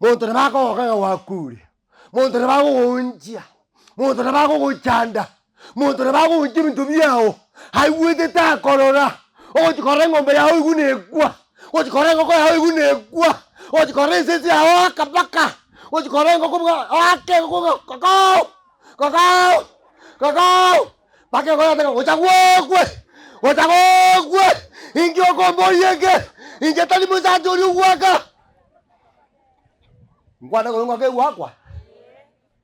Monto nabo akogoka ng'a gwakure, monto nabo agogoonchia, monto nabo agogochanda, monto nabo agogochia ebinto biago, aigwete takorora, ogochi korora eng'ombe yago oigwe nekwa, ogochi korora engoko yago oigwe nekwa, ogochi korora esese yago oaka mpaka, ogochi korora engoko buna oake engoko ng'a kokoo kokoo kokoo mpaka engoko yateba gocha gokwe, gocha gokwe, inki okomboria eke, inche tari mosacha oria ogwaka. Nkwane korwa engoko egwakwa,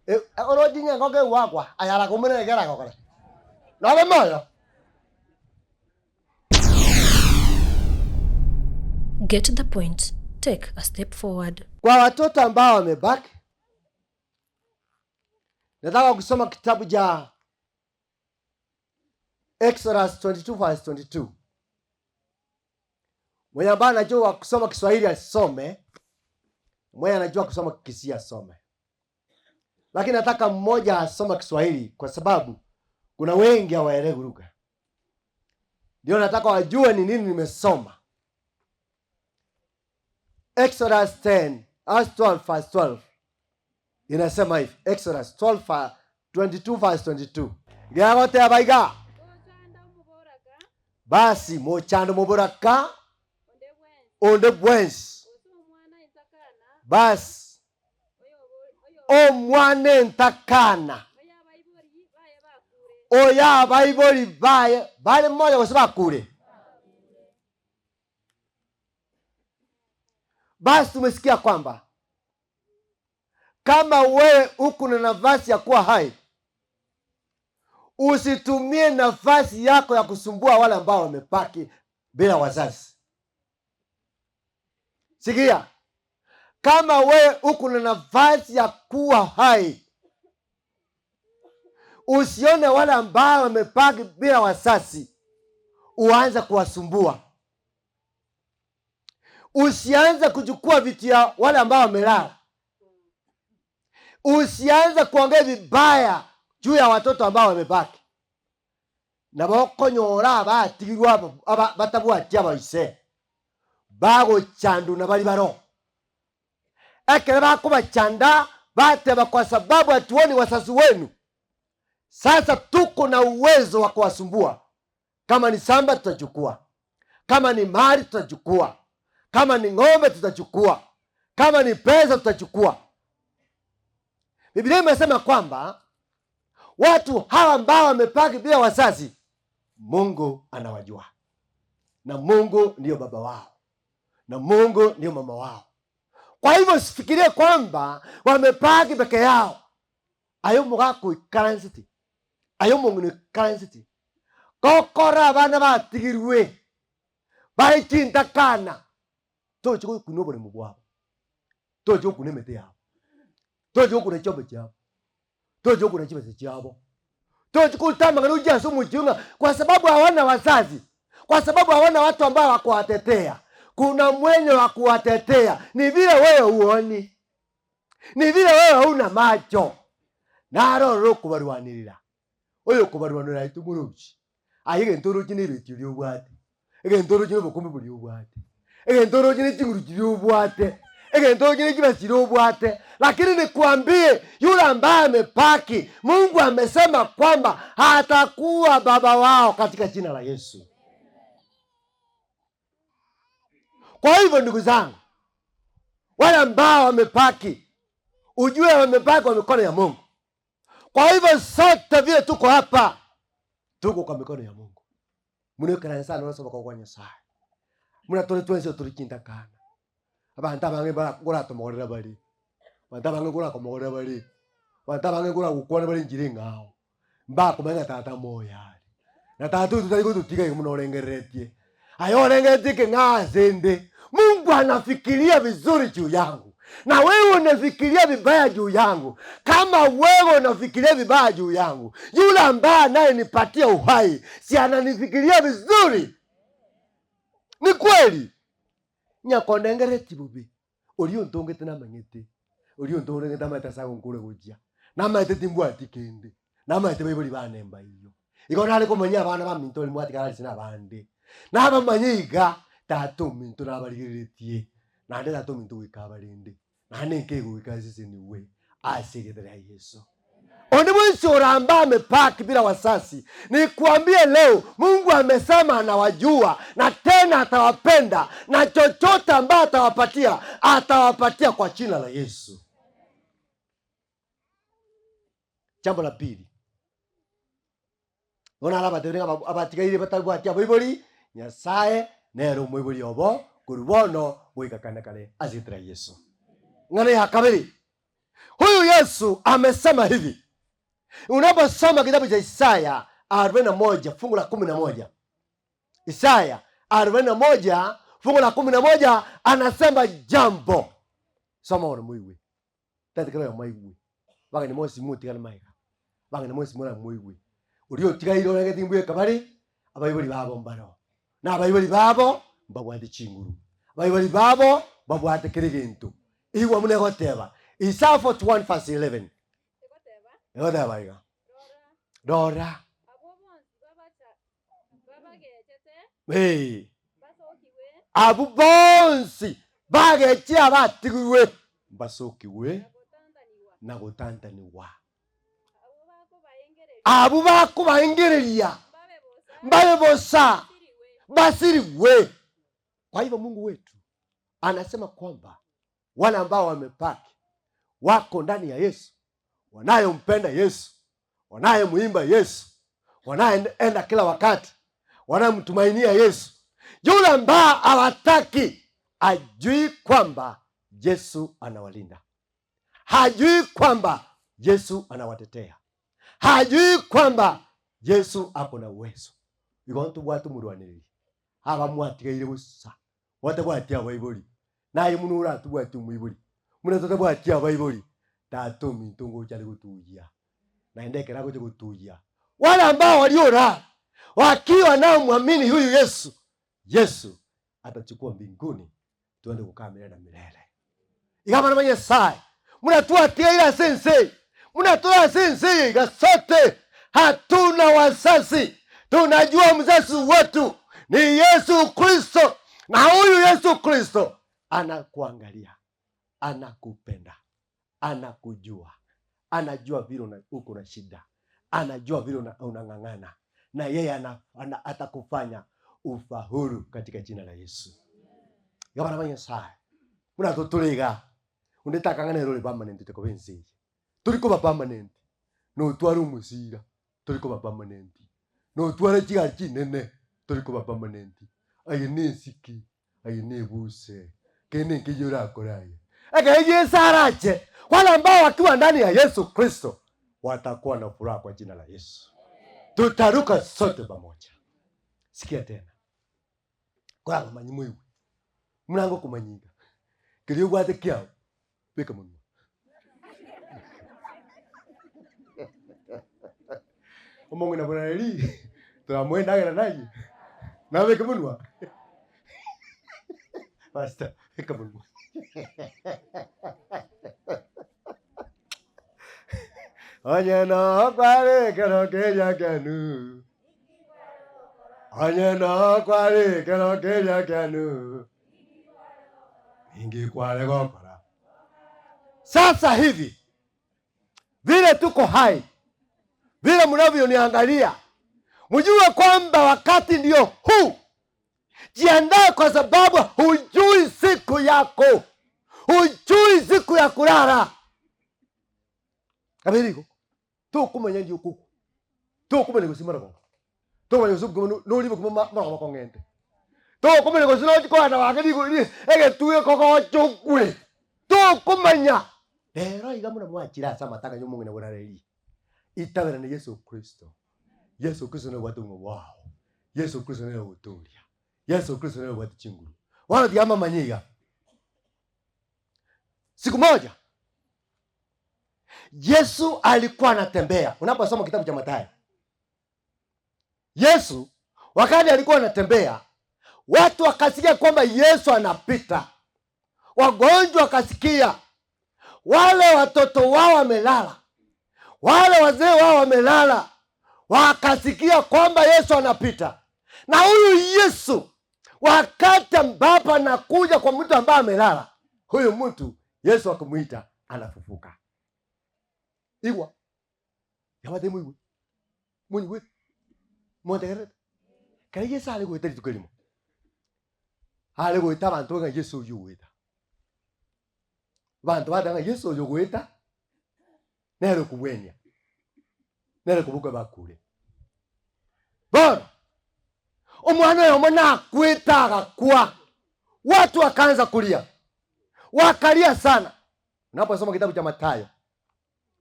e- oroche ng'a engoko egwakwa, aye arakoumera naki aragokore? Nobe moyo? Get the point, take a step forward. Kwa watoto ambao wamebaki, nataka kusoma kitabu cha Exodus 22 verse 22. Mwenye ambaye anajua kusoma Kiswahili asome, mwenye anajua kusoma Kikisii asome, lakini nataka mmoja asome Kiswahili kwa sababu kuna wengi hawaelewi lugha, ndio nataka wajue ni nini nimesoma. Exodus 10, verse 12, verse 12 inasema hivi Exodus 12, 22 verse 22 Gegoteba iga, Basi mochando moboraka onde bwensi, basi omwana entakana oyo abaibori baye bare moyo gose bakure. Basi tumesikia kwamba kama wewe uko na nafasi ya kuwa hai, usitumie nafasi yako ya kusumbua wale ambao wamebaki bila wazazi. Sikia, kama wewe uko na nafasi ya kuwa hai, usione wale ambao wamebaki bila wazazi uanze kuwasumbua. Usianze kuchukua vitu ya wale ambao wamelala. Usianze kuongea vibaya juu ya watoto ambao wamebaki. Nabo okonyora abatigirwe aba aba batabwati abaise, bagochandwa na baria baroo. Ekero bakobachanda, bateba kwa sababu hatuoni wazazi wenu, sasa tuko na uwezo wa kuwasumbua. Kama ni samba tutachukua, kama ni mali tutachukua, kama ni ng'ombe tutachukua, kama ni pesa tutachukua. Biblia imesema kwamba watu hawa ambao wamepaki bila wazazi, Mungu anawajua, na Mungu ndiyo baba wao, na Mungu ndiyo mama wao. Kwa hivyo usifikirie kwamba wamepaki peke yao. Aye omogaka oikaransete, aye omong'ina oikaransete, gokora abana batigirwe bare chintakana, tochi gokuna oboremo bwabo, tochi gokuna emete yabo, tochi gokuna chiombe chiabo, tochi gokuna chibesa chiabo, tochi koruta amang'ana ochie ase omochie ng'a kwa sababu hawana wazazi, kwa sababu hawana watu ambao wakuwatetea, kuna mwenye wa kuwatetea, ni vile wewe huoni. Ni vile wewe hauna macho, naro ororo okobarwanirera, oyokobarwanera aye tomorochi. Aye egento oroche na ereti oria obwate, egento oroche na obokombe boria obwate, egento oroche ne chinguru chiria obwate, egento oroche ne chibesa chiria obwate, lakini nikwambie yule ambaye amebaki, Mungu amesema kwamba atakuwa baba wao katika jina la Yesu. Kwa hivyo ndugu zangu, wale ambao wamebaki, ujue wamebaki kwa mikono ya Mungu. Kwa hivyo sote vile tuko hapa, tuko kwa mikono ya Mungu. Muna sana nosoboka kwa Nyasaye muna tore twensi turi chintakana abanto abange ngoratomogorera bare abanto abange ngorakomogorera bare abanto abange ngoragokwana bare enchera eng'ao Mbakomanya ng'a tata moyo are, na tata oito tari gototiga iga buna orengereretie. Aye orengereretie ekeng'ao ase 'nde, Mungu anafikiria vizuri juu yangu, na wewe unafikiria vibaya juu yangu. Kama wewe unafikiria vibaya juu yangu, yule ambaye anayenipatia uhai si ananifikiria vizuri? Ni kweli nyakondengeretie bobe, Oria ontongete namanyete, oria ontorengete amaete ase agonkora gochia, namaete timbwati kende, namaete baibori bane mbaiyo. Igo nare komanyia abana baminto baria mwatigara ase nabande, nabamanye iga, tata ominto nabarigereretie, naende tata ominto goika abarende. Naende nkegoika asesenigwe ase erieta ria Yeso. Onde bwensi orambe amepaki bila wasasi, nikuambie leo, Mungu amesema anawajua na tena atawapenda, na chochote ambaye atawapatia atawapatia kwa jina la Yesu. Jambo la pili, bono arabatebirie ng'a abatigaire batabwati abaibori, Nyasae nere omoibori obo korwa bono goika kare na kare ase erieta ria Yeso. Ing'ana ya kabere, huyu Yesu amesema hivi, unaposoma kitabu cha Isaya 41 fungu la 11 Isaya 41 fungu la 11 anasema jambo, soma bono moigwe. Tari kera oyomo aigwe, abageni bonsi motigane magega, abageni bonsi moramoigwe. Oria otigaire orenge timbweka bare, abaibori babo mbaroo, na abaibori babo mbabwate chinguru, abaibori babo mbabwate kera egento. Igwa buna egoteba, Isaiah 41 verse 11, Egoteba, egoteba iga, Rora, Rora, abwo bonsi babacha babagechete ee, basokigwe abwo bonsi bagechire abatigirwe mbasokigwe na gotantanigwa. na gotantanigwa. Abwo bakobaengereria Abwo bakobaengereria mbabe bosa, mbabe bosa, basirigwe. basirigwe. Kwa hivyo Mungu wetu anasema kwamba wale ambao wamepaki wako ndani ya Yesu, wanayompenda Yesu, wanayemuimba Yesu, wanayeenda kila wakati, wanayemtumainia Yesu, yule ambaye hawataki ajui kwamba Yesu anawalinda, hajui kwamba Yesu anawatetea, hajui kwamba Yesu ako na uwezo. Igo ntobwate omorwanereri abamwatigaire bosa, otabwati abaibori, naye buna oratobwati omoibori, buna totabwati abaibori, tata ominto ngocha are gotuyia, naende ekero agocha gotuyia, wale ambao waliolala wakiwa wanaomwamini huyu Yesu, Yesu atachukua mbinguni twende gokaa milele na milele. Iga abana ba Nyasaye, buna twatigaire ase ense eye, buna tore ase ense eye iga sote hatuna wazazi, tunajua mzazi wetu ni Yesu Kristo, na huyu Yesu Kristo anakuangalia, anakupenda, anakujua, anajua vile uko na shida, anajua vile unang'ang'ana, na yeye atakufanya ufaulu katika jina la Yesu. Iga abana ba Nyasaye, buna totore iga, onde takang'ana ere ore permanent tokoba ense eye. Tori koba permanent, notware omosira, tori koba permanent, notware chigari chinene, tori koba permanent. Aye na esiki, aye na ebuse, kende nkeyio orakore aye. Ekero Yeso arache, wale ambao wakiwa ndani ya Yesu Kristo watakuwa na furaha kwa jina la Yesu. Tutaruka sote pamoja. Sikia tena, korang'amanye moigwe, muna ngokomanya iga, keria obwate kiao, beka monwa. Omong'ina buna Eli, toramoe endagera naye, nabeke monwa? Pastor, beka monwa. Onye nokware ekero keria kianu, onye nokware ekero keria kianu, ninki kware gokora? Sasa hivi vile tuko hai, vile mnavyoniangalia, mjue kwamba wakati ndio huu. Jiandae kwa sababu hujui siku yako, hujui siku ya kulala. Kabirigo tokomanya ndi okogwa, tokomanya gose marogoba, tokomanya gose obokima norie obokima marogoba kong'ente, tokomanya gose nochi koenda wake rigo ri egetwe ekogocha okwe, tokomanya. Rero iga buna mwachire ase amatanga ya omong'ina borareri, itabera na Yeso Kristo. Yeso Kristo nere obwate obogima bwao, Yeso Kristo nere ogotoria, Yeso Kristo nere obwate chinguru. Bono tiga momanye iga, siku moja Yesu alikuwa anatembea. Unaposoma kitabu cha Mathayo, Yesu wakati alikuwa anatembea, watu wakasikia kwamba Yesu anapita, wagonjwa wakasikia, wale watoto wao wamelala, wale wazee wao wamelala, wakasikia kwamba Yesu anapita. Na huyu Yesu wakati ambapo anakuja kwa mtu ambaye amelala, huyu mtu Yesu akomoita anafufuka. Igwa, yabate moigwe, monyigwete, montegererete? Ekero Yeso are goeta rituko erimo, are goeta abanto ng'a Yeso oyio ogoeta. Abanto bateba ng'a Yeso oyo ogoeta, nere okobwenia, nere okoboka abakure. Bono, omwana oyomo nakwete agakwa, watu wakaanza kulia, wakalia sana. Unaposoma kitabu cha Mathayo,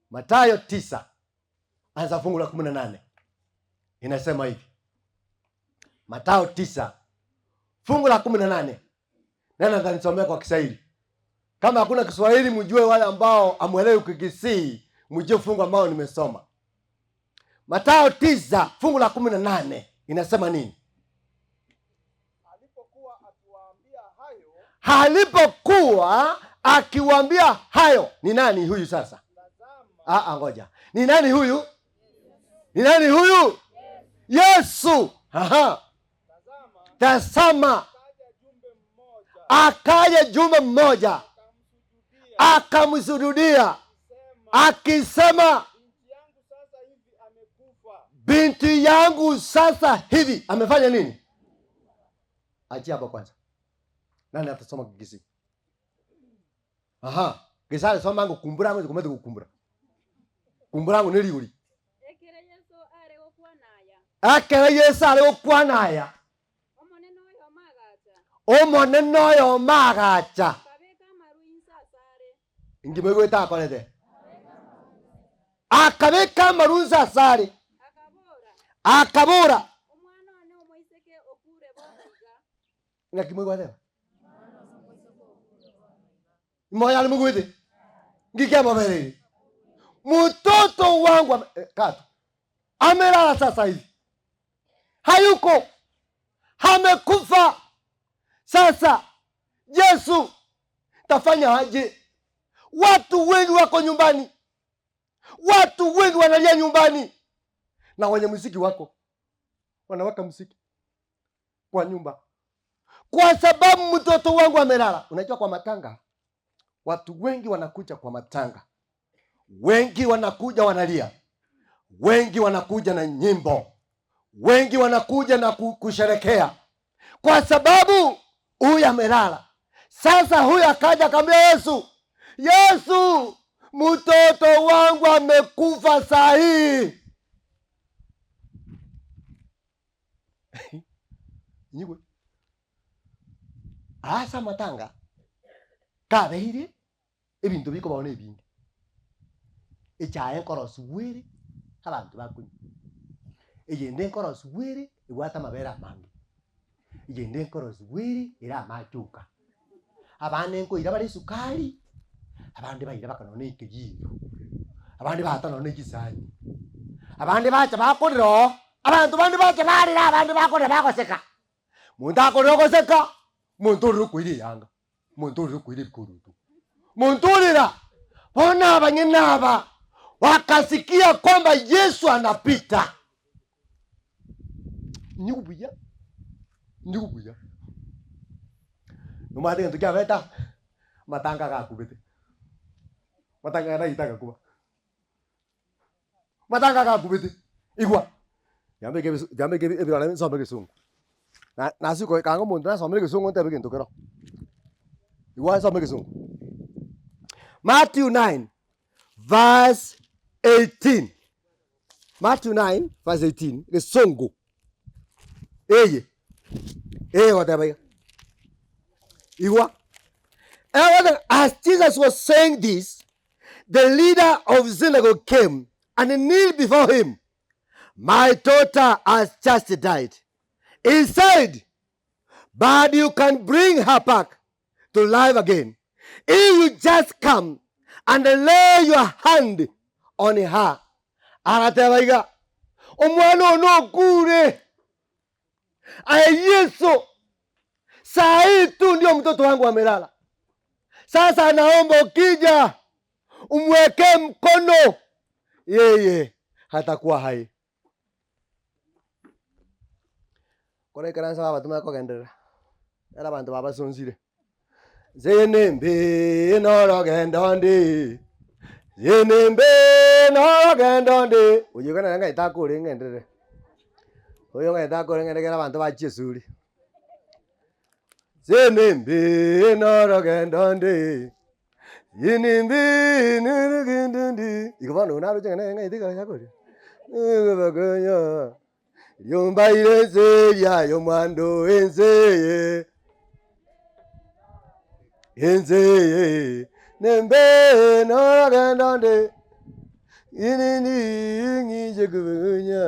Mathayo tisa anza fungu la 18 inasema hivi. Mathayo tisa fungu la 18 nani atanisomea kwa Kiswahili? Kama hakuna Kiswahili, mjue wale ambao amwelewi Kikisii, mjue fungu ambao nimesoma. Mathayo tisa fungu la 18 inasema nini? Alipokuwa akiwaambia hayo, Alipokuwa akiwaambia hayo, ni nani huyu sasa? tazama, Ah, ah, ngoja, ni nani huyu? Ni nani huyu? Yesu. Aha. tazama, Tazama, kaja jumbe mmoja akaja jumbe mmoja akamsujudia akamsujudia akisema, akisema, binti yangu sasa hivi amekufa, binti yangu sasa hivi amefanya nini? Achia hapo kwanza. Nani atasoma Kikisii? Aha, Kisale soma angu kumbura angu kumete kukumbura. Kumbura angu nili uli. Ekere Yesu are gokwana aya, Akera Yesu ale gokwana aya. omonene oyo magacha, Omonene oyo magacha. akabeka amaru inse asare, Ngima igwete akorete. Akabeka amarunsa asare. akabora, Akabora. omwana one omoiseke okure bono iga, Ng'aki moigwateba? Moyo alimugwete. Ngike mabereri. Mtoto wangu ame, eh, katu. Amelala sasa hivi. Hayuko. Amekufa. Sasa Yesu tafanya aje? Watu wengi wako nyumbani. Watu wengi wanalia nyumbani. Na wenye muziki wako. Wanaweka muziki kwa nyumba kwa sababu mtoto wangu amelala. Unajua, kwa matanga watu wengi wanakuja kwa matanga, wengi wanakuja wanalia, wengi wanakuja na nyimbo, wengi wanakuja na ku- kusherekea kwa sababu huyu amelala. Sasa huyu akaja akamwambia Yesu, Yesu, mtoto wangu amekufa saa hii. Nyigwe asa matanga kabeire ebinto bikobao na ebinge echae nkorosi bwere abanto bakunywa eyende nkorosi bwere ebwate amabere amange eyende nkorosi bwere ere amachoka abande nkoira bare esukari abande baira baka nonye na ekegiro abande baata nonye na echisani abande bacha bakorera oo abanto bande bacha barera abande bakorera bagoseka Monto akorera ogoseka, monto orire okoira eyanga, monto orire okoira ebikoroto, monto orera. Bono abanyene aba wakasikia kwamba Yesu anapita. Inigwe buya, inigwe buya. Nomanyete egento kiabete aa, amatanga agakubete, amatanga aya naite agakuba, amatanga agakubete, igwa, yambeke ebisu yambeke ebirore nsome egesongo. Na nase koika ang'e omonto nasomire egesongo ntebe egento kero. Igwa nsome egesongo. Matthew 9 verse 18. Matthew 9 verse 18, egesongo. Eye, eye egoteba iga. Igwa. Egoteba as Jesus was saying this, the leader of synagogue came and kneeled before him My daughter has just died. He said, but you can bring her back to life again. If you just come and lay your hand on her. Agateba iga, omwana one okure. Aye Yesu, saa hii tu ndio mtoto wangu amelala. Sasa naomba ukija umwekee mkono, yeye hatakuwa hai. Kore ekaransa babatomanya kogenderera, ere abanto babasonsire. Nse nembe norogendo nde, nse nembe norogendo nde. Oyo iga nere ng'ai takore ng'enderere, oyo ng'ai takore ng'ende ekero abanto bachia esuri. Nse nembe norogendo nde, inimbi norogendo nde. Igo bono oyo naroche ng'a nere ng'ai tiga yakore, Riombaire ense eria y'omwando ense eye, ense eye nembe norogendo nde, inini ng'iche kobogonya,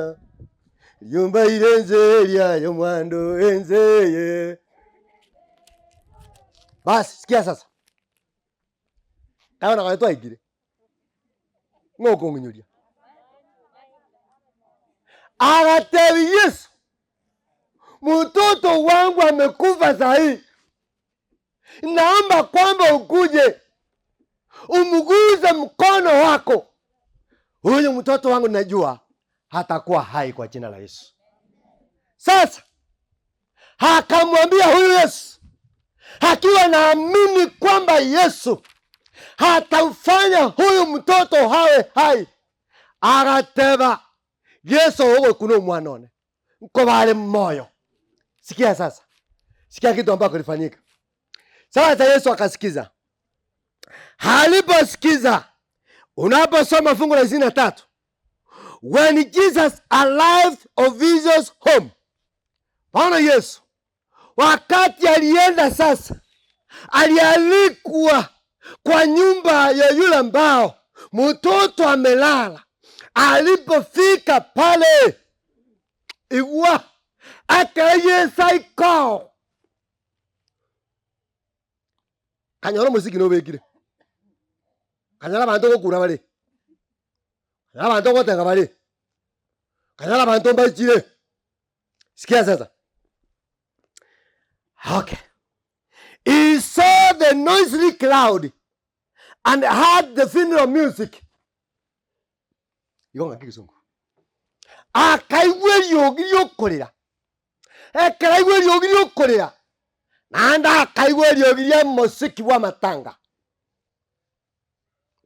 riombaire ense eria y'omwando ense eye. Basi sikia sasa, ekero nonye twaikire. Ng'a okong'inyoria. Agatebia Yeso, Mtoto wangu amekufa sahii, naomba kwamba ukuje umguze mkono wako, huyu mtoto wangu najua hatakuwa hai kwa jina la Yesu. Sasa akamwambia huyu Yesu akiwa naamini kwamba Yesu atamfanya huyu mtoto awe hai, agateba Yesu ogokuna omwana one nkobare moyo. Sikia sasa, sikia kitu ambako kilifanyika. Sasa Yesu akasikiza. Aliposikiza, unaposoma fungu la 23 when Jesus arrived of his home, Bwana Yesu wakati alienda sasa, alialikwa kwa nyumba ya yule ambao mtoto amelala. Alipofika pale, igwa akayesaikao kanyora omosiki nobekire, kanyora abanto gokura bare, kanyora abanto gotega bare, kanyora abanto mbaichire. Sikia sasa. Okay. He saw the noisy crowd and heard the funeral music. Igo ng'aki egesongo. Akaigwa eriogi riokorera. Ekero aigwa eriogi riokorera, naende akaigwa eriogi ria omosiki bw'amatanga.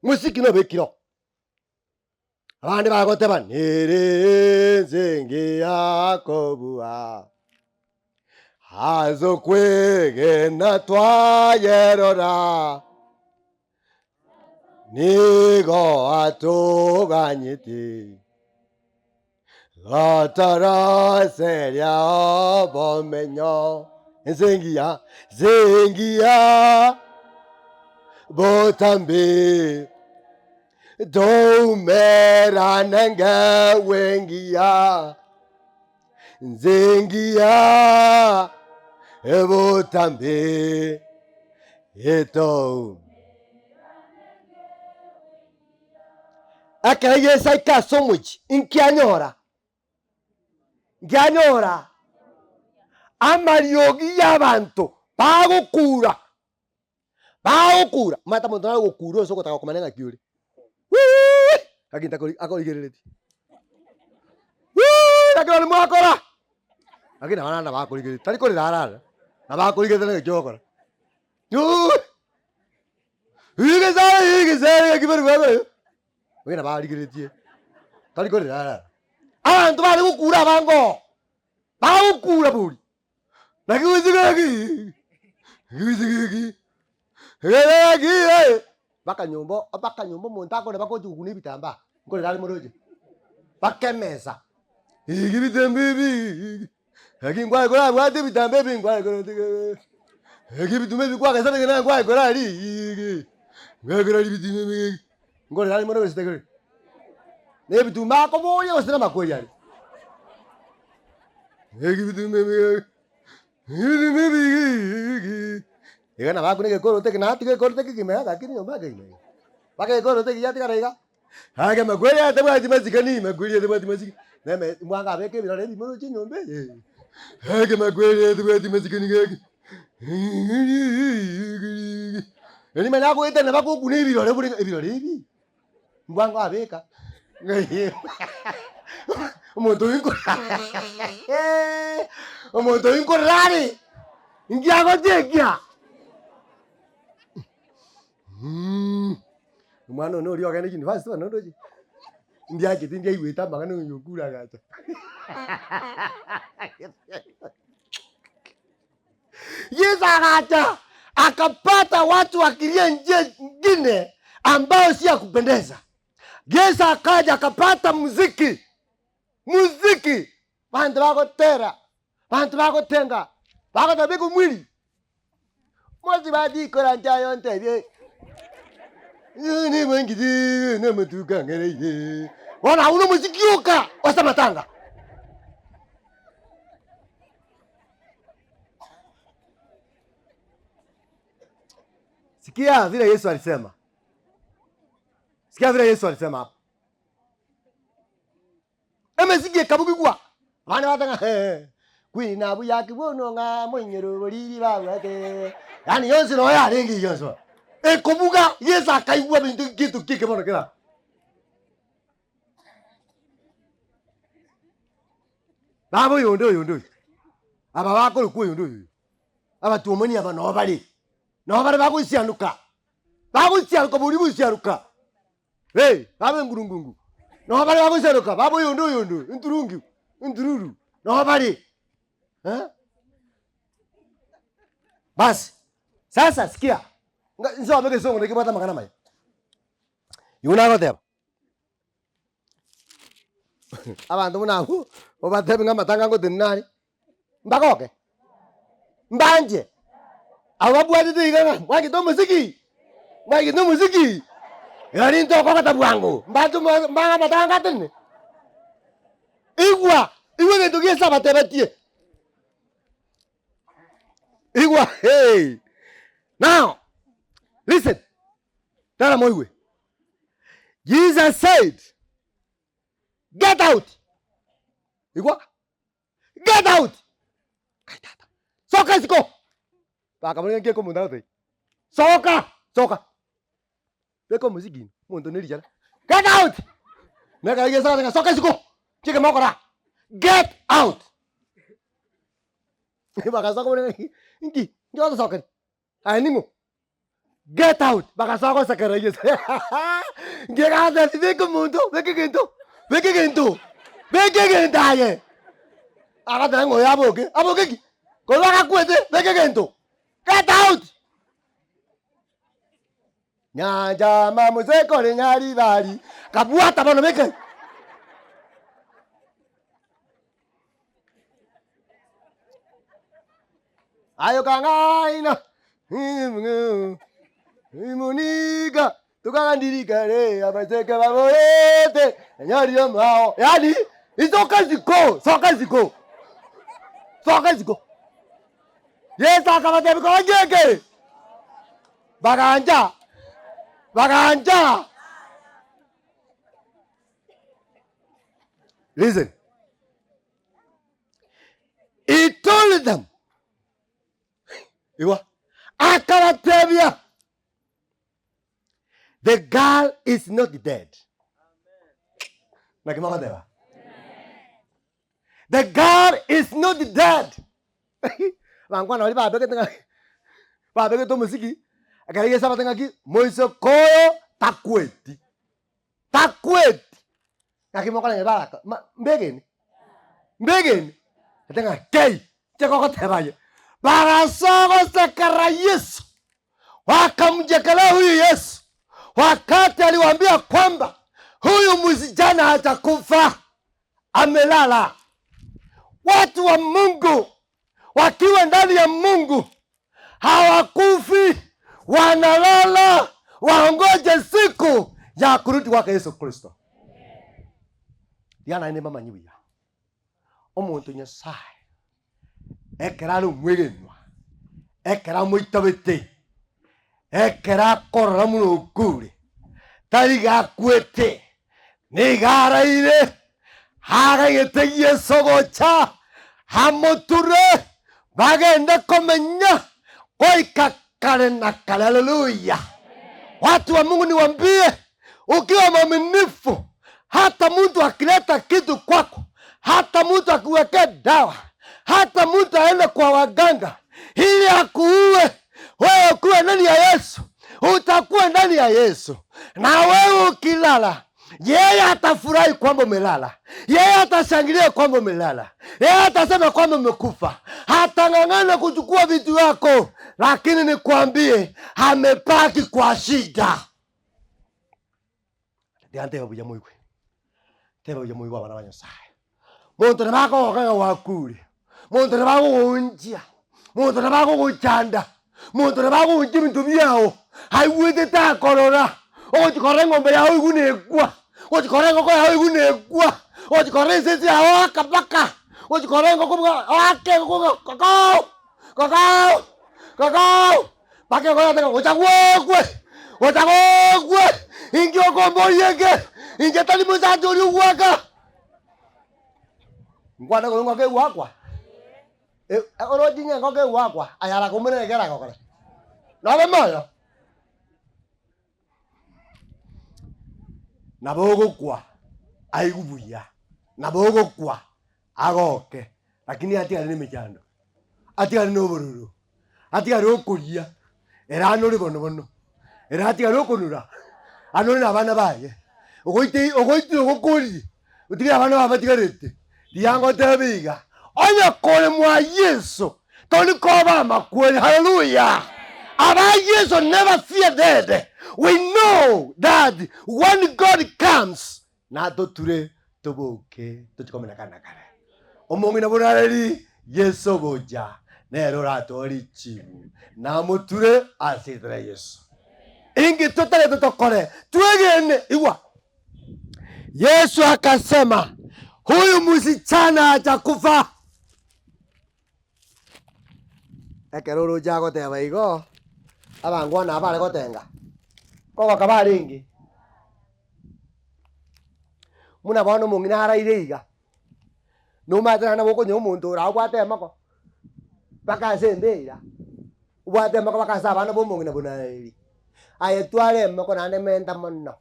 Mosiki nobekire oo. Abande bagoteba, Nere ense engiya kobua, ase okwegena twayerora, nigo atoganyete, gotoroseria obomenyo. Ense engiya, ense engiya, botambe. Toumerane ngewe engiya, nse engiya, ebotambe etou. Ekero Yeso aika ase omochie, inki anyora? Nkianyora amariogi y'abanto bagokura. Bagokura, omanyete omonto nare ogokura ase ogotaka komanya ng'aki ore, wuuui, lakini takori akorigereretie, wuuui naki bono mwakora, lakini nabo naende nabo akorigereretie, tari korera arara, nabo akorigereretie naki ogokora, wuuui, igesare igesare ng'aki bono mwakora iga, lakini nabo arigereretie, tari korera arara. Abanto bare gokura abange oo, bagokura bori. Naki gochia gaki, gochia gaki, gaki eh, mpaka nyomba mpaka nyomba omonto akore mpaka oche gokuna ebitambaa, nkorera are moroche, mpaka emesa, iga ebitambaa ebi iga, naki nkwaye korabwate ebitambaa ebi nkwaye koratiga naki ebituma ebi kwagesa nigo naye nkwaye koraria iga, nkwaye koraria ebituma ebi iga, nkorera are mono gose takoreri. Na ebituma akoboria gose namakweri are. Iga nabo akuna egekoroto eke natiga egekoroto eke kegima iga gaki nyomba kegima iga. Mpaka egekoroto eke giatigara iga, ake makweri aya tabwati masikani, makweri aya tabwati masikani, neme mwango abeke ebirore ebimo roche enyomba eye, ake makweri aya tabwati masikani gaki Erio manya agoetana bakokuna ebirore buna ebirore ebi. Mbwango abeka omonto oyio nko omonto oyio nkorora are, inki agochekia? Mh, omwana one oria ogende university bono ndoche, ndiachete ndiaigwete amang'ana oyo okure agacha. Yeso agacha akapata watu wakilia njia ingine ambayo si ya kupendeza. Yesu akaja akapata muziki, muziki, banto bagotera, banto bagotenga, bagoteba beka omwiri, mosubati koranche aye ontebie nigo namatuko ang'ereire. Bono abwo nomosiki oka ase amatanga. Sikia vile Yesu alisema. Sikia vile Yesu alisema hapa. Emesiki ekabugigwa, abande bateba ng'a hee, kwina buya ki bono ng'a moinyore oboriri babwate, yaani yonsi noo yarenge eywo yonsi bono. Ekobuga, Yeso akaigwa binto gento ki eke bono kera. Baba oyonde oyonde oyo, aba bakorokwa oyonde oyo oyo, abatuomani aba noo bare, noo bare bagosianuka, bagosiaruka boria gosiaruka. Hey, baba engurungungu, noo bare bagosiaruka, baba oyonde oyonde oyo, enturungi, entururu, noo bare eh. Basi, sasa sikia, nga nsome egesongo nakio kebwate amang'ana amaya. Igo nagoteba, abanto buna abwo, obatebi ng'a amatanga ngotenena are, mbagoke? Mbanche? Abwo babwatete iga ng'a mwanchete omosiki, mwanchete omosiki, rirorio ntokogota bwango, mbanche omo mbange amatanga atenene. Igwa, igwa egento gia Yeso abatebetie, igwa hey, now listen, tara moigwe. Jesus said, get out, igwa. Get out! Kai tata. Soka isiko! Bakamorika nki omonto agotebia, Soka! Soka! Beka omosiki ime, omonto ne richara, Get out! Na ekero Yeso agoteba ng'a soka isiko! Nki eke mogokora? Get out! Bagasoka bono ng'a nki? Nki ogosokeria? Aye ning'o? Get out! Bagasoa gosekerera Yeso. Nki egatebi beka omonto, beka egento, beka egento, beka egento aye. Agateba ng'a oyo aboke, aboke ki? Korwa agakwete, beka egento, get out! Nyancha mamuse kore nyaribari, kabwata bono beka. Aye okang'aina Imonika tokagandirikare abaiseke baborete nanyarire omwao yaani isoka isiko soka isiko soka isiko. Yeso akabatebia kora nki eke? Bagancha bagancha. Listen. He told them, igwa, akabatebia, the girl is not dead. Naki mogoteba? The girl is not dead. Bankwana baria babegete ng'a babegete omosiki, ekero Yeso abate ng'aki, moiseke oyo takweti. Takweti. Naki mokorenya baraka ma mbegeni, mbegeni, ete ng'a kei, inche gogoteba aye, bagasoa gosekera Yeso, wakamchekelea huyu Yesu wakati aliwaambia kwamba huyu msichana hajakufa, amelala. Watu wa Mungu wakiwa ndani ya Mungu hawakufi, wanalala, waongoje siku ya kurudi kwake Yesu Kristo. Rigia naende mbamanyie buya, omonto Nyasaye ekero are omwegenwa, ekero amoitabete, ekero akorora buna okure, tari gakwete, nigo araire Agagete Yeso gocha amoture, bagende komenya goika kare na kare. Haleluya! Watu wa Mungu niwambie, ukiwa mwaminifu, hata mtu akileta kitu kwako, hata mtu akiwekea dawa, hata mtu aende kwa waganga ili akuue, wewe ukiwa ndani ya Yesu, Utakuwa ndani ya Yesu, na wewe ukilala, yeye atafurahi kwamba umelala, yeye atashangilia kwamba umelala, yeye atasema kwamba umekufa, hatang'ang'ana kuchukua vitu vyako, lakini nikwambie, amepaki kwa shida. Tiga ntebe buya moigwe, ntebe buya moigwe abana ba Nyasaye. Monto nabo akogoka ng'a gwakure, monto nabo agogoonchia, monto nabo agogochanda, monto nabo agogochia ebinto biao, aigwete takorora, ogochia korora eng'ombe yao igwe nekwa, ogochia korora engoko yao igwe nekwa, ogochia korora esese yao aka mpaka, ogochia korora engoko buna oake engoko ng'a kokoo, kokoo, kokoo, mpaka engoko yateba gocha gokwe, gocha gokwe, inki okomboria eke, inche tari mosacha oria ogwaka. Nkwane korwa engoko egwakwa, oroche ng'a engoko egwakwa, aye arakoumera ekero aragokore, nobe moyo? Nabo ogokwa aigwe buya, nabo ogokwa agoke, lakini atigare na emechando, atigare na obororo, atigare okoria, ere anore bono bono, ere atigare okonora, anore na abana baye, ogoite ogoitire ogokorie, otigere abana baye batigarete. Rigia ngotebe iga, onye kore mwa Yeso, tori koba amakweri, haleluya! Aba Yeso never fear dead, we know that when God comes, Natoture toboke tochie komenya kare na kare. Omong'ina borareri Yeso gocha, nere oratoe richibu, namoture ase erieta ria Yeso. Inki totagete tokore? Twegene. Igwa, Yesu akasema, huyu msichana hajakufa. Ekero oroche agoteba igo, abangwana aba bare gotenga, nkogoka barenge. Buna bono omong'ina araire iga, nomanyete naende nabo okonyora omonto ore abwate emoko, mpaka ase embera, obwate emoko mpaka ase abana ba omong'ina buna eri. Aye twara emoko naende menta mono,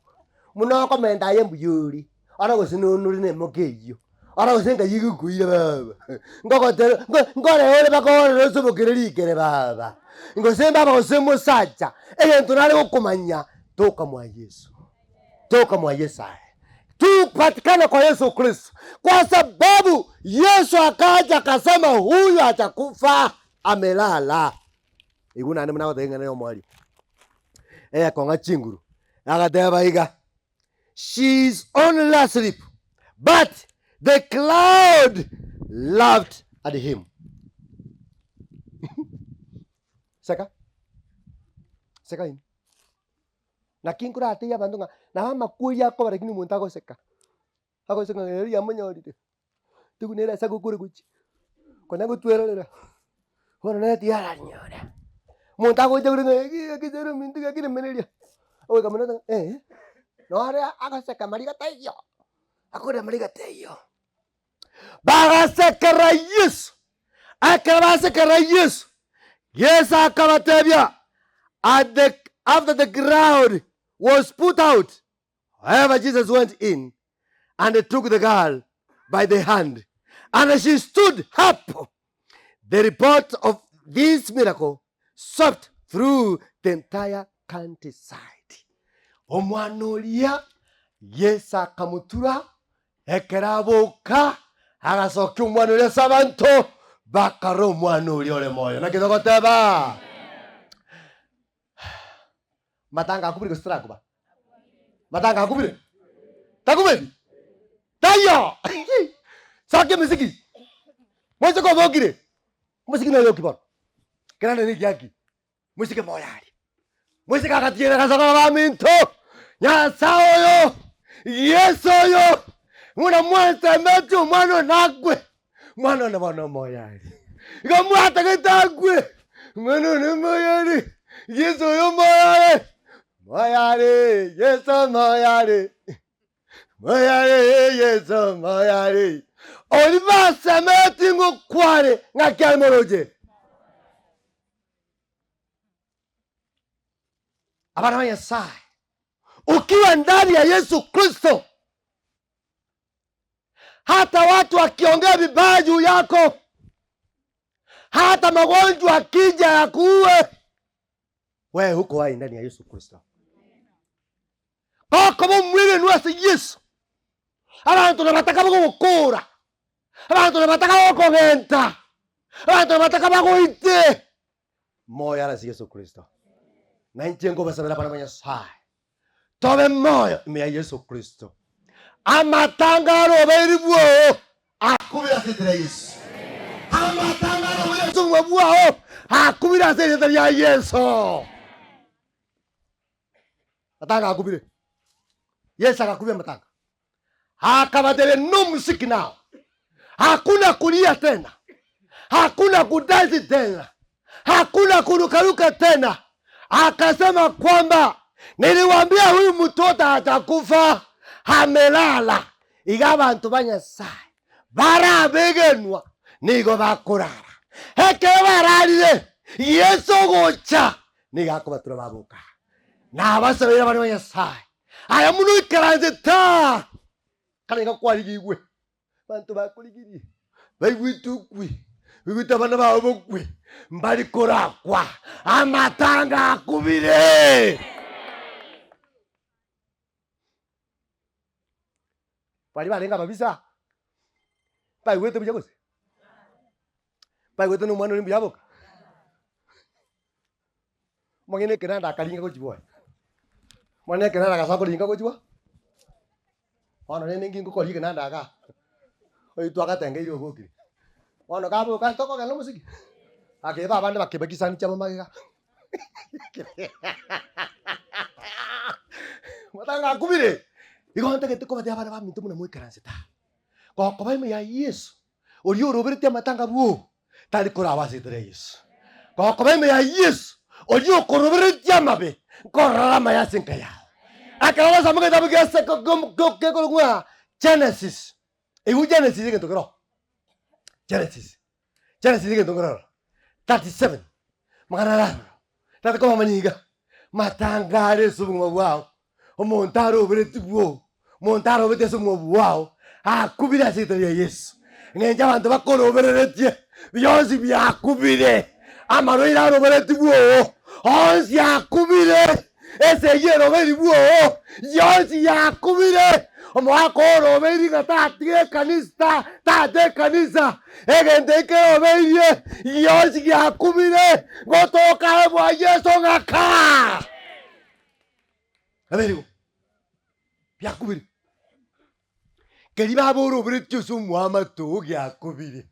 buna okomenta aye mbuya ore. Ore gose nonore nemoko eyio, ore gose nkai egokoira baba, ngogotere ngo ngoree ore mpaka orore osobokere rikere baba, gose baba gose mosacha, egento nare gokomanya, toka mwa Yeso, toka mwa Yeso aye. Tupatikane kwa Yesu Kristo, kwa sababu Yesu akaja akasema huyu hajakufa amelala. Igwe naende buna agoteba ing'ana ya omoerio, eyekong'a chinguru, agateba iga. She is only asleep but the crowd laughed at him. Seka, seka inwe. Naki nkoratebie abanto ng'a nabo amakweri akoba lakini omonto agoseka, agoseka ng'a ere yamonyorire, tiga nere ase agokora gochia, konya gotwerorera, bono nere tiaranyora. Omonto agocha korwa ng'a eki ekesere ominto gaki remereria, ogoika mono ng'a eh, nore agoseka mariga taiyo, akorera mariga taiyo. Bagasekera Yeso, ekero basekera Yeso, Yeso akabatebia, at the after the crowd was put out, However Jesus went in and took the girl by the hand and she stood up. The report of this miracle swept through the entire countryside. Omwana oria Yesu akamotura ekero aboka agasokia omwana oria ase abanto bakarora omwana oria ore moyo. Naki togoteba? Matanga akubire gose tarakuba? Matanga akubire? Takubeti? Taiyo! Sokia emesiki. Moiseke obokire, omosiki noyo oki bono? Kerande na egiaki, moiseke moyo aria. Moiseke agatiira agasoka abaminto, Nyasae oyo, Yeso oyo, buna mwansemetie omwana oyo nakwe. Mwana one bono omoyo aria. Igo mwatagete akwe, mwana one omoyo aria, Yeso oyo omoyo are, moyo are, Yeso moyo are, moyo are, Yeso moyo are. Oria basemeti ngokware ng'aki are moroche. Abana ba Nyasaye, ukiwa ndani ya Yesu Kristo Hata watu wakiongea vibaya juu yako, hata magonjwa akija yakuue, Wewe uko hai ndani ya Yesu Kristo. Gokoba omwegenwa ase Yeso, abanto nabataka bagogokora, abanto nabataka gokogenta, abanto nabataka bagoite. Moyo are ase Yeso Kristo. Na inche nkobasabera abana ba Nyasaye, tobe moyo ime ya Yeso Kristo. Amatanga arobeiri bwoo akubire ase erieta ria Yeso. Amatanga arobeiri ase obogima bwao akubire ase erieta ria Yeso. Matanga akubire. Yeso agakubia amatanga. Akabatebia, No muziki now. Hakuna kulia tena. Hakuna kudansi tena. Hakuna kurukaruka tena. Akasema kwamba niliwaambia huyu mtoto atakufa, amelala. Iga abanto ba Nyasaye barabegenwa nigo bakorara. Ekero bararire, Yeso ogocha nigo akobatura baboka. Nabasabeire abana ba Nyasaye, aya muno ikaranse taa, kare iga kwarigigwe, abanto bakorigirie, baigwete okwe, baigwete abana bao bokwe, mbari korakwa, amatanga akubire. Baria barenge ababisa, baigwete buya gose? Baigwete na omwana oria mbuya aboka? Omong'ina ekeranda akaringa gochia bwoye, omong'ina ekeranda agasoa koringa gochia bwo, bono rende inki ngokoria ekenanda igaa, oywo twagatengeire obokire, bono kaboka tokogenda omosiki, akeba abande bakeba chisani chiabo magega matanga akubire, igo ntagete kobatebia abana baminto buna moikaransete aa, gokoba ime ya Yeso, oria oroberetie amatanga bwoo, tari koraba ase erieta ria Yeso. Gokoba ime ya Yeso, oria okoroberetie amabe, nkorora amaya ase enka yao. Ekero ogosoma egetabu gia ase gekorokwa ng'a Genesis, ebu Genesis egento kero, Genesis, Genesis egento nkere ororo, 37, magana araro, tari komanya iga, matanga are ase obogima bwao, Omonto aroberetie bwoo, omonto arobetie ase obogima bwao, akubire ase erieta ria Yeso. Eng'encho abanto bakorobereretie, bionsi biakubire, amarwaire aroberetie bwoo, onsi akubire, esegi erobeiri bwoo, yonsi yakubire, omogaka orobeiri ng'a tatiga ekanisa, tata ekanisa, egento eke kerobeirie, gionsi giakubire, ngotoka aye bwa Yeso ng'a kaa. Aberigo biakubire, keria baboroberetie ase omoamato oo giakubire,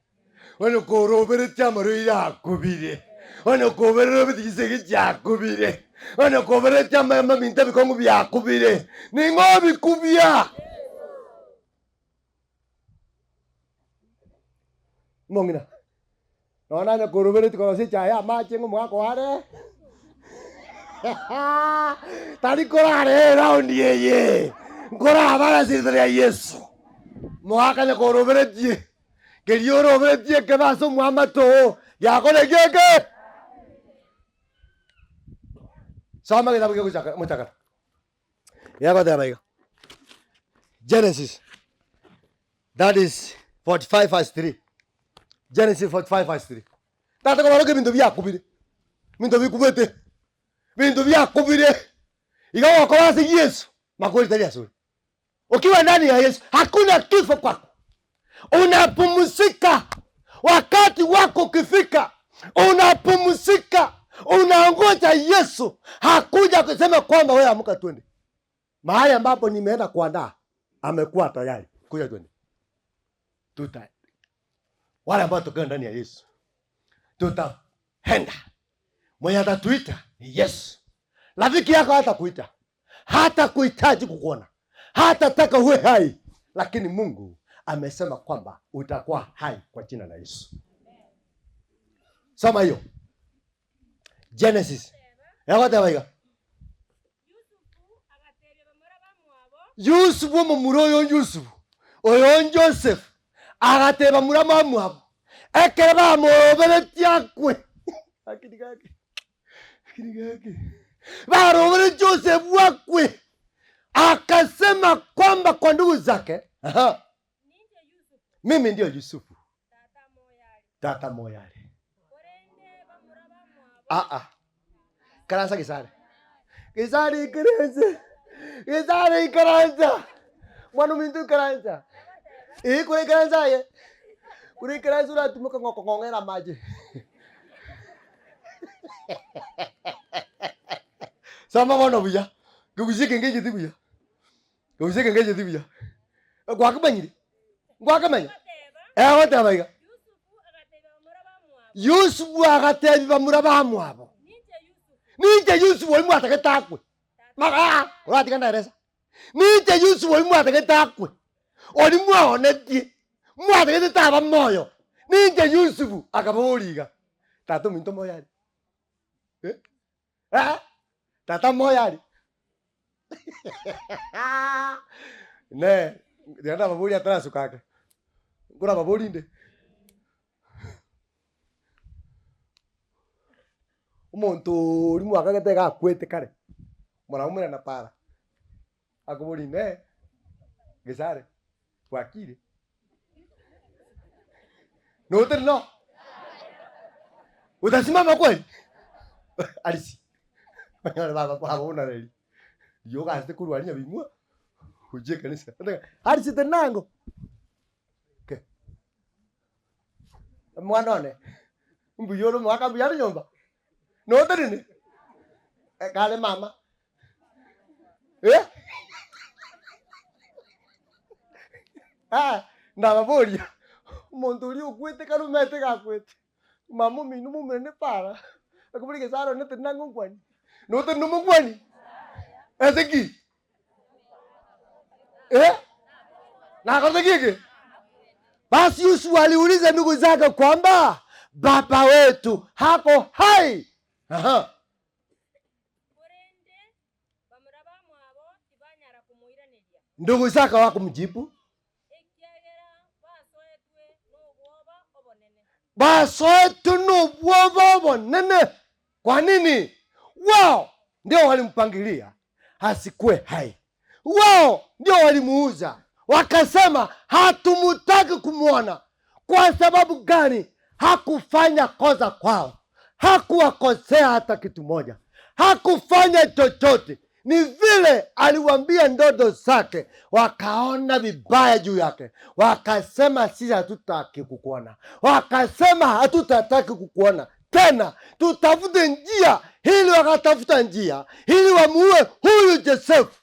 onye koroberetie amarwaire akubire, onye kobereretie chisegi chiakubire, onye kobereretie ama amaminto ebikong'u biakubire, ning'o obikubia? Omong'ina. Nonya nanye koroberetie korosia echae amache ng'a omogaka oo are tari korara eraundi eye, nkorabare ase erieta ria Yeso. Omogaka onye koroberetie, keria oroberetie ekebe ase omwamate oo, giakora eki eke. Soma egetabu kia gochaka mochakano, gegoteba iga, Genesis. That is 45 verse 3. Genesis 45 verse 3. Tata kobaroka ebinto biakubire, ebinto bikubete, ebinto biakubire. Iga gokora ase Yesu, makweri tari asore. Ukiwa ndani ya Yesu, hakuna kifo kwako. Unapumzika wakati wako ukifika, unapumzika, unangoja Yesu hakuja kusema kwamba wewe amka twende. Mahali ambapo nimeenda kuandaa amekuwa tayari. Kuja twende. Tuta wale ambao tuko ndani ya Yesu tutaenda. Mwenye atatuita ni Yesu. Rafiki yako hatakuita, hata kuhitaji kukuona, hatataka uwe hai, lakini Mungu amesema kwamba utakuwa hai kwa jina la Yesu. Soma hiyo Genesis. Egoteba iga. Yusufu omomura oyo Yusufu, oyo Joseph, agateba bamura bamwabo, ekero bamoroberetie akwe, Lakini gaki, lakini gaki, baroberetie Joseph akwe, akasema kwamba kwa ndugu zake, aha, mimi ndio Yusufu, tata moyare. Aa, Ikaransa gesare. Gesare ikaransa, gesare ikaransa, mwana ominto ikaransa, eh kore ikaransa aye, kore ikaransa oratimoke ng'a okong'ong'era amache. Soma bono buya, kegusia eke nkegeti buya, kegusia eke nkegeti buya, gwakemanyire? Ngwakemanya? Egoteba iga. Yusufu agatebia bamura bamwabo, Ninche Yusufu oyio mwatagete akwe. Maga oratiga ndaeresa. Ninche Yusufu oyio mwatagete akwe, oria mwaonetie, mwatagete taba moyo. Ninche Yusufu. Akababoria iga, Tata ominto moyo are? Eh? Eh? Tata moyo are? Inee, riria ndababorie atarasuka ake, nkorababorie inde? Omonto oria mwakagete iga akwete kare, moraumera na para, akoboria inee, gesare, bwakire? Notari no? Utasimama kweli? Arisi. Onyore baba kwabonareri. Riria ogansete korwa aria nyabing'wa, gochia ekanisa. Arisi tenango. Okay. Omwana one, mbuya ore omogaka mbuya are nyomba? Notenene? Kare mama. Eh? Ah, nababoria, omonto oria okwete kare omanyete iga akwete, mama omino momurende para, akobori gese arore tari nang'o nkwani, notari nomokwani? Ase ki? Eh? Nakorete ki eke? Basi Yusufu aliuliza ndugu zake kwamba baba wetu hako hai. Aha. Korende bamura bamwabo tibanyara komoiraneria. Ndugu zake hawakumjibu. Ekiagera basoetwe nobwoba obonene. Basoetwe nobwoba obonene. Kwa nini? Wao ndio walimpangilia asikuwe hai. Wao ndio walimuuza, wakasema hatumutaki kumwona. Kwa sababu gani? Hakufanya kosa kwao, hakuwakosea hata kitu moja, hakufanya chochote. Ni vile aliwaambia ndoto zake, wakaona vibaya juu yake, wakasema sisi hatutaki kukuona, wakasema hatutataki kukuona tena, tutafute njia ili. Wakatafuta njia ili wamuue huyu Josefu.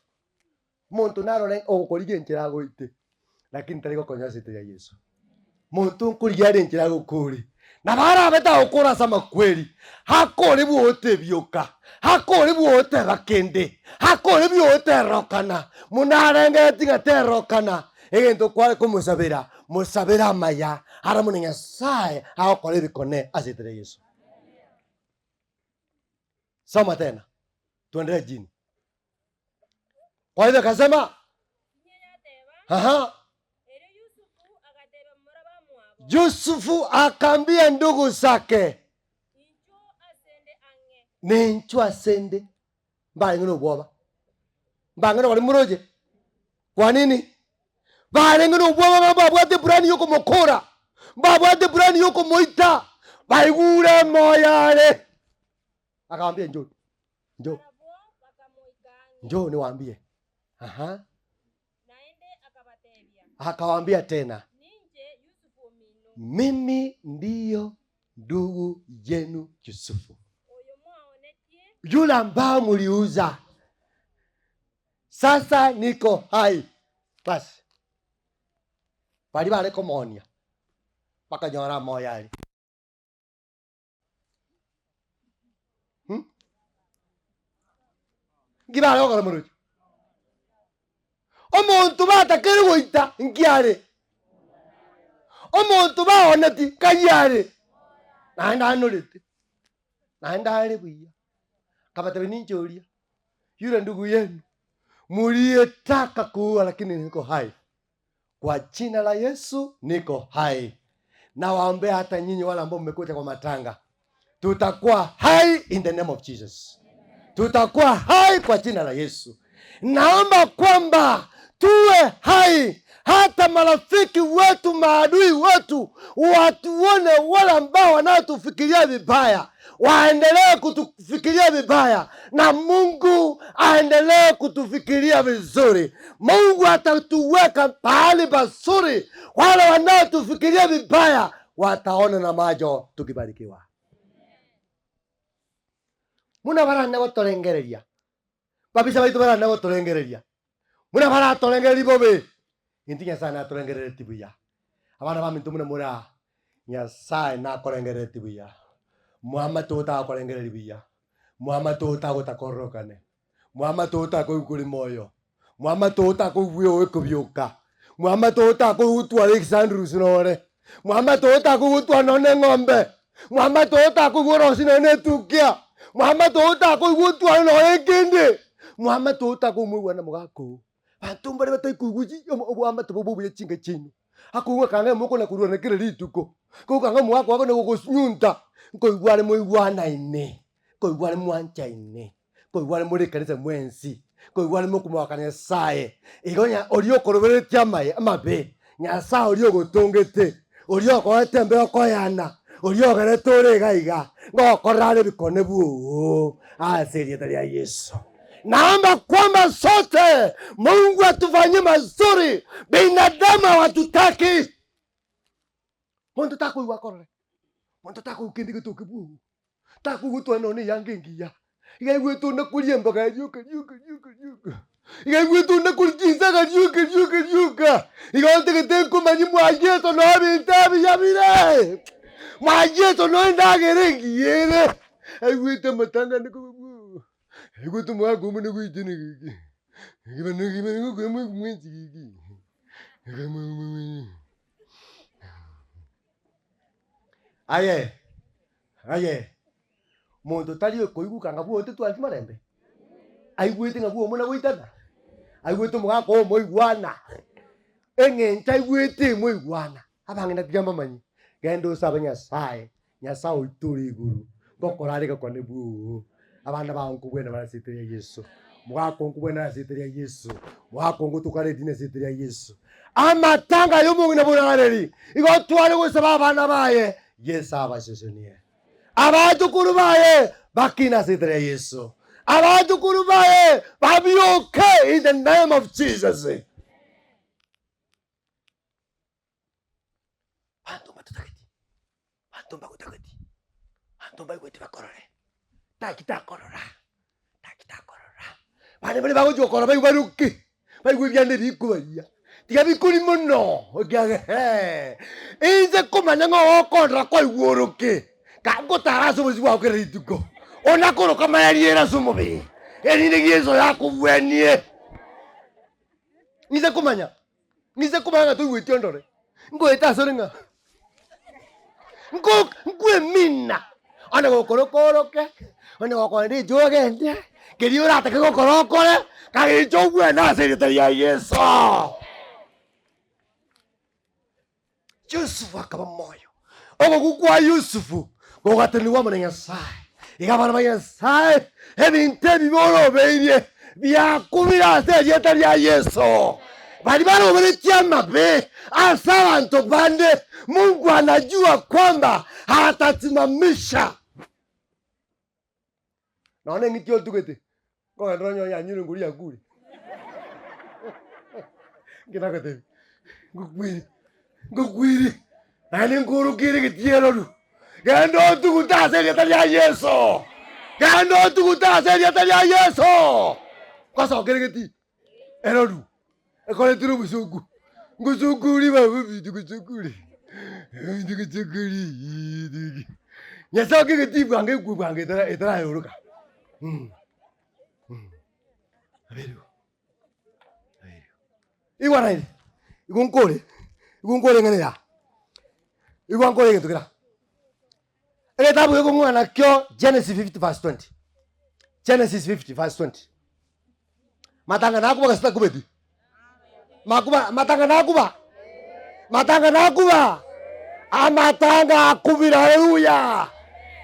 Monto narore ogokorigia enchera agoite, lakini tari gokonya ase ritwa ria Yeso. Monto nkorigia are enchera agokore, nabo arabe tagokora ase amakweri, akore bwotebioka, akore bwoteba kende, akore bwoterokana, buna arengereti ng'a terokana, egento kware komosabera, mosabere amaya, ara buna Nyasaye agokora ebikone ase ritwa ria Yeso. Soma tena, tuendelee chini. Kwa hivyo akasema, aha. Yusufu akaambia ndugu zake, ninchwo asende mbarenge nobwoba mbange nokori moroche. Kwa nini? Barenge nobwoba ng'a mbabwate epurani yokomokora, mbabwate epurani yokomoita, baigure emoyo are. Akawambia njoo, njoo. Barabwo bakamoika ang'e. Njoo niwaambie. Aha. Naende akabatebia, Akawaambia tena, Ninche Yusufu omino, mimi ndiyo ndugu yenu Yusufu, oyo mwaonetie yule ambao mliuza. Sasa niko hai. Basi baria bare komoonia bakanyora amoyo aria. Nki bare gokora moroche? Omonto batakere goita nki are? Omonto baoneti nkai are? Naende anorete, naende are buya. Akabatebia ninche oria, yule ndugu yenu mliyetaka kuua lakini niko hai. Kwa jina la Yesu niko hai. Nawaombea hata nyinyi wale ambao mmekuja kwa matanga, tutakuwa hai in the name of Jesus. Tutakuwa hai kwa jina la Yesu. Naomba kwamba tuwe hai, hata marafiki wetu, maadui wetu watuone, wale ambao wanaotufikiria vibaya Waendelee kutufikiria vibaya na Mungu aendelee kutufikiria vizuri. Mungu atatuweka pahali pazuri. Wale wanaotufikiria vibaya wataona na macho tukibarikiwa. Buna barane gotorengereria, babisa baito barane gotorengereria, buna baratorengereria bobe, intwe Nyasaye natorengerereti buya. Abana baminto buna more aa, Nyasaye nakorengerereti buya, mwamate otakorengereria buya, mwamate otagotakororokane, mwamate otakoigwa kore moyo, mwamate otakoigwa ekobioka, mwamate otakoigwa gotwara egesandurusu nore, mwamate otakoigwa gotwara nonye na eng'ombe, mwamate otakoigwa orosie nonye na etukia, mwamate otakoigwa otware nonye ekende, mwamate otakomoigwana mogaka oo. Abanto mbare batari koigwa chi oboamate bobe obuya chinka chiaino, akoigwa kang'e mokona korwana kera rituko, koigwa kang'e omogaka ogo akona gogosunyunta, nkoigwa are moigwanaine, nkoigwa are mwanchaine, nkoigwa are more ekanisa mwensi, nkoigwa are mokomoaka Nyasaye. Igo nya oria okoroberetie amaye amabe, Nyasaye oria ogotongete, oria okoete embeo okoyana, oria ogerete ore iga iga, ngokorera are ebikone bwoo ase erieta ria Yeso. Naomba kwamba sote Mungu atufanyie mazuri, binadamu hawatutaki. Monto takoigwa akorore, monto takoigwa kende getoke bwoo, takoigwa otwane nonya na eyanga engiya, iga aigwete onde koria emboga rioka rioka rioka rioka, iga aigwete onde koria chinsaga rioka rioka rioka, igo ntagete nkomanyie mwa Yeso noe ebinto ebiya bire, mwa Yeso noe endagera engiya ere, aigwete amatang'ani koba bwoo. Aigwete omogaka omone goichana gaki, Aye, aye, monto tari okoigweka ng'a bwote twansi morembe, aigwete ng'a bwomo nagoitana, aigwete omogaka oo moigwana, eng'encho aigwete moigwana, abang'ina tiga mbamanye, genda osabe Nyasaye Nyasae oito ore igoro, ngokora are gokone bwoo, abana bao nkobwena bare ase erieta ria Yeso, omogaka oo nkobwena ase erieta ria Yeso, omogaka oo ngotoka are edini ase erieta ria Yeso. Amatanga y'omong'ina borareri, igo tware gosaba abana baye, Yeso abasesenie. Abachukuru baye bakine ase erieta ria Yeso. Abachukuru baye babioke in the name of Jesus. Abanto mbatotageti, abanto mbagotageti, abanto mbaigweti bakorore, taki takorora, taki takorora. Bande baria bagochia gokora baigwe baruke, baigwe ebianda ebi bikobaria, tiga bikori mono ekiagera inche komanya ng'a ogokondora kwaigwa oroke, ka ngotara ase obosio bwao kera rituko, ona koroka amaya riere ase omobere, erinde Yeso yakobwanie. Inche komanya. Ng'ise komanya ng'a toigweti ondore, ngoete asore ng'a nko nkwemina, onye gokora okoroke, onye gokora richo ogende, keria oratake gokora okore, kare inche obwene ase erieta ria Yeso. Yusufu akaba moyo. Ogokwa kwa Yusufu gogatenenigwa amo na Nyasae. Iga abana ba Nyasae, ebinto ebibe orobeirie biakubire ase erieta ria Yeso. Baria baroberetie amabe ase abanto bande, Mungu anajua kwamba atasimamisha. Nonya eng'iti otugete, nkogenda onyore yanyure ngori yakure. Nki nagotebia, ngokwire, ngokwire, naende nkorokeire egetieroru, genda otugute ase erieta ria Yeso, genda otugute ase erieta ria Yeso, ngosokere egetii, eroru, ekoretire obosongo, ngosokore baba ebinto ngosokore, ebinto ngosokore Nyasae oke egetii bwango ekwe bwango etara etarayoroka aberigwe aberigwe. Igwa naende, igo nkore, igo nkore eng'ana eye aa, igwa nkore egento kera aa. Egetabu gekong'ua nakio Genesis 50 verse 20, Genesis 50 verse 20. Matanga nakuba gose takubeti? Makuba matanga nakuba? Matanga nakuba? Amatanga akubire haleluya!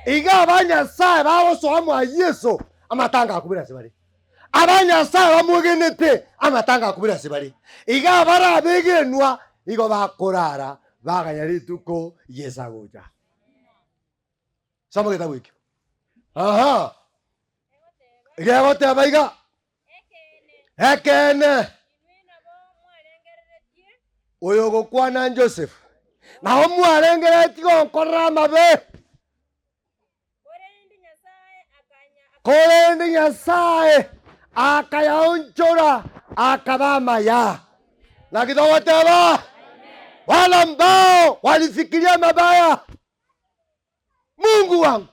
Iga aba Nyasaye bagosoa mwa Yeso, amatanga akubire ase bare. Aba Nyasaye bamwegenete, amatanga akubire ase bare. Iga abare abegenwa igo bakorara baganya rituko Yeso agocha. Soma egetabu ekio. Aha. Iga egoteba iga, Ekeene, oyo ogokwana Joseph, nabo mwarengereretie gonkorera amabe, korende Nyasae akayaonchora akaba amaya. Naki togoteba, wale ambao walifikiria mabaya, Mungu wangu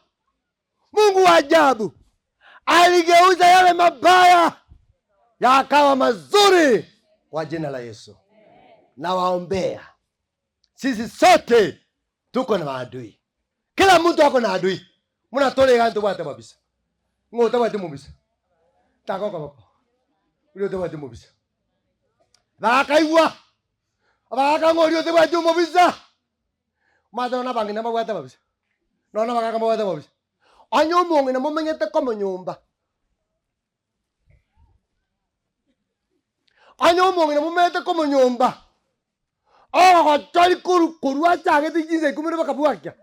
Mungu wa ajabu aligeuza yale mabaya yakawa mazuri kwa jina la Yesu. Nawaombea sisi sote tuko na maadui, kila mtu ako na adui. Muna tore iga ntobwate mabisa, ng'o otabwati mobisa? Taka okoboko oria otabwati mobisa. Bakaigwa abagaka ng'a oria otabwati omobisa. Omanyete nonya abang'ina mbabwate amabisa, nonya abagaka mbabwate amabisa. Onye omong'ina momenyete komo nyomba, onye omong'ina momenyete komo nyomba, ogogochori korwa korwa achagete chinsa ikomi na bakabwakia,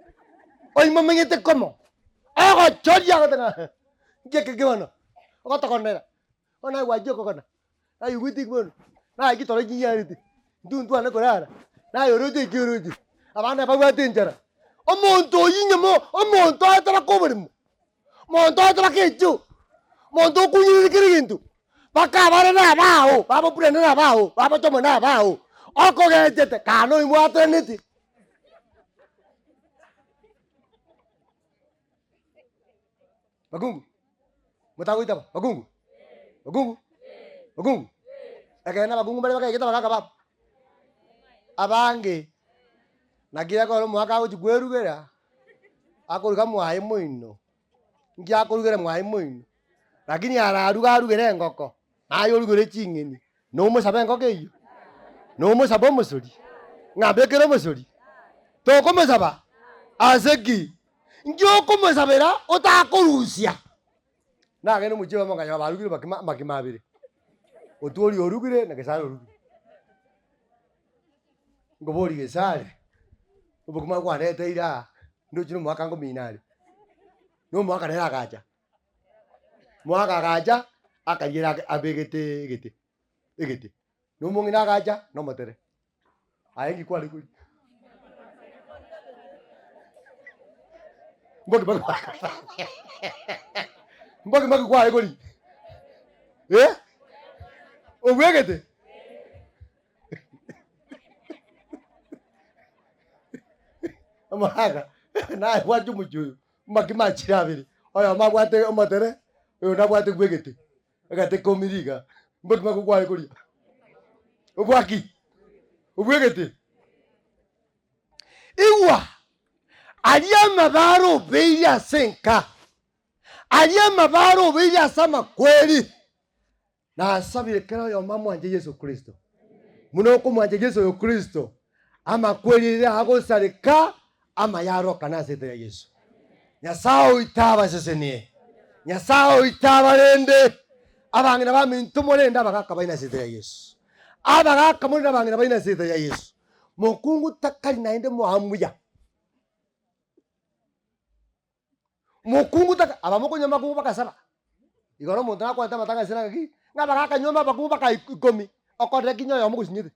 oywo momenyete komo, ogochoria agoteba ng'a nki eke ki bono, ogotogonera, bono naye gwachia okogona. Naye oigwete ki bono? Naye ki toro chinyarete, intwe ntwane korara, naye oroche eki oroche, abana babwate enchara. Omonto oyio onye mo omonto ataraka oboremo, omonto ataraka echoo, omonto okunyerire kera egento, mpaka abare na abao, baba Brenda na abao, baba Jomo na abao, okogechete kaa noyo mwateraneti. Bakungu, motagoitaba, bakungu, bakungu, bakungu. Ekeene abakungu mbare bakaigete abagaka babo, abange, naki ekero omogaka agochia kwerugera, akoruga mwaye moino, nki akorugera mwaye moino, lakini araruge arugere engoko, naye orugere ching'eni, nomosabe engoko eywo? Nomosabe omosori? Ng'a mbekere omosori? Tokomosaba? Ase ki? Inki okomosabera otakorusia? Nagende omochie oyomo nkanyora barugire bakima amakima abere, Otwori orugire na Gesare orugire. Nkoboria Gesare, obokima kwareteire aa, ndoche na omogaka ngomina are, na omogaka nere agacha, omogaka agacha, akariera ake abegete egete egete, na omong'ina agacha na omotere. Aye inki kware koria? Mbokima mbokima ki kware koria? Eh? Obwegete? Omogaka naye bwache omochie oyo, amakima achire abere, oyomo abwate omotere, oyonde abwate bwegete. Egati komiri iga, mbokima ki kware koria? Obwaki? Obwegete? Igwa, aria amabe arobeirie ase enka, aria amabe arobeirie ase amakweri, nasabire kera oyomo amwanche Yeso Kristo. Buna okomwancha Yeso oyo Kristo, amakweri riria agosareka, amaya arokane ase erieta ria Yeso. Nyasae oito abasesenie, Nyasae oito abarende, abang'ina baminto morende abagaka baino ase erieta ria Yeso. Abagaka morende abang'ina baino ase erieta ria Yeso. Mokungu takari naende mwamuya. Mokungu taka aba mokonywa amakungu bakasaba, igoro omonto nakwanete amatanga ase ng'aki, ng'a abagakanywa abakungu baka ikomi, okorire ki onye oyomo gosinyete?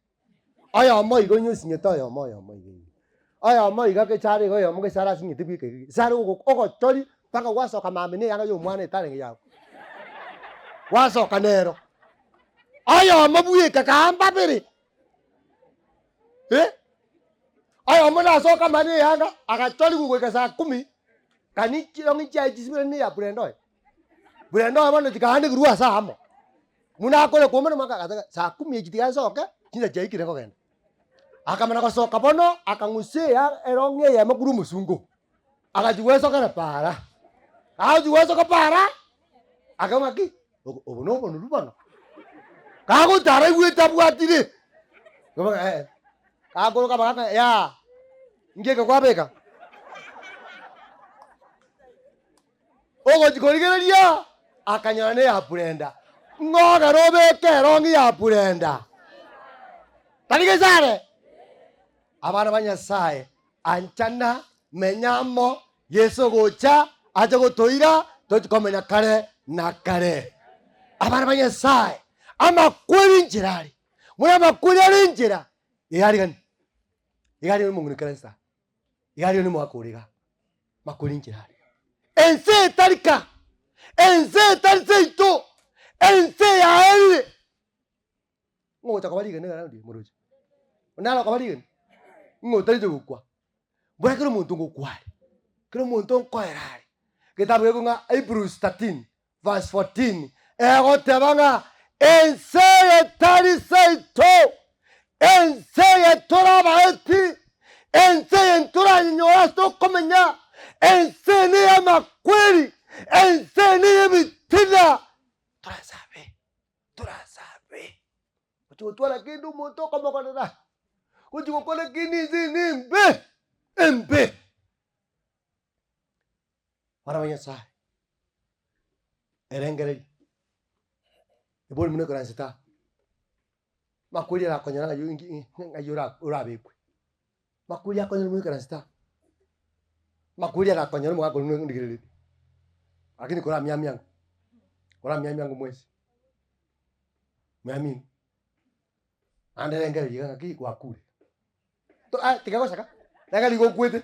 Oyomo iga onye osinyete oyomo oyomo iga iga. Oyomo iga gesare iga oyomo gesare asinyete bweka iga iga. Gesare ogo ogochori mpaka gwasoka mambia na eyanga ya omwana etarenge yago. Gwasoka nero. Oyomo bweka kaa mbabere, eh. Oyomo nasoka amani eyanga, agachorigwa goika saa kumi, kani chirong'i chiaye chisibire niya Brenda oye. Brenda oye bono chikaanigirwe ase amo. Buna akore kwomana omwaka agateba saa kumi echi tiga nsoke, chinsa chiaikire kogenda. Akamana gosoka bono, akang'usa eya erong'i eyemo korwa omosungo, agachia gwesokera paara. Agochia gwesoka paara, akaba ng'aki, obo obo na obonoru bono. Kagotara aigwete abwatire, Gakoroka abagaka yaa, inki eke kwabeka? Ogochia korigereria, akanyora neya Brenda. Ng'o ogere obeke erong'i ya Brenda? Tari gesare? Abana ba Nyasaye, anchana, menya amo, Yeso gocha. ache gotoira tochi komenya kare na kare. Abana ba Nyasae, amakweri nchera are, buna amakweri are nchera, iga arigani, iga arigani omong'ina kera nsa, iga arigani omogaka ore iga, makweri nchera are. Ense etari ka, ense etari seito, ense yaerire. Ng'o ogocha koba rigena egara ndiye moroche? Onde nare okoba rigena? Ng'o otariche gokwa? Mbora kera omonto ngokwa are, kera omonto nkoera are. Egetabu gekong'a ng'a Hebrews 13 verse 14 egoteba ng'a ense eye tari seito, ense eye tore abaeti, ense eye ntoranyenyore ase tokomenya, ense eye ney'amakweri, ense eye ney'ebitina, torasabe. Torasabe, gochia gotwara kende omonto okomokorera, gochia gokora kende inse eye nembe, embe. Abana ba Nyasaye, erengereria, ebori buna ekaransete aa, makweri arakonyora ng'ai inki ng'ai ora orabekwe, makweri akonyora buna ekaransete aa, makweri arakonyora omogaka oria buna ndigereretie, lakini koramiamia ango, koramiamia ango mwensi, miamini, naende rengereria iga ng'aki gwakure. To ah tiga goseka, rengereria iga okwete,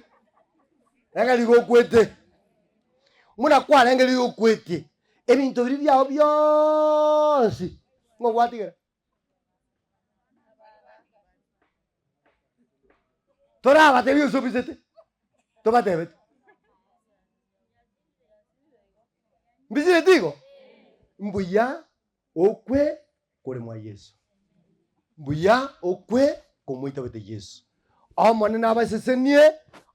rengereria iga okwete, buna kwarengereria iga okwete, ebinto biria biago bionsi, ng'o gwatigera? Torabatebie ase obisete, tobatebeti. Mbisireti igo? Mbuya okwe kore mwa Yeso. Mbuya okwe komoitabete Yeso. Omonene abasesenie,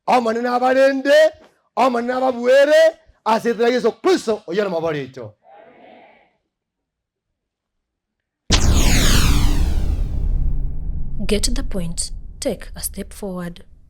Omonene abarende, Omonene ababuere ase erieta ria Yeso Kristo oyio namabori aito. Get the point, take a step forward.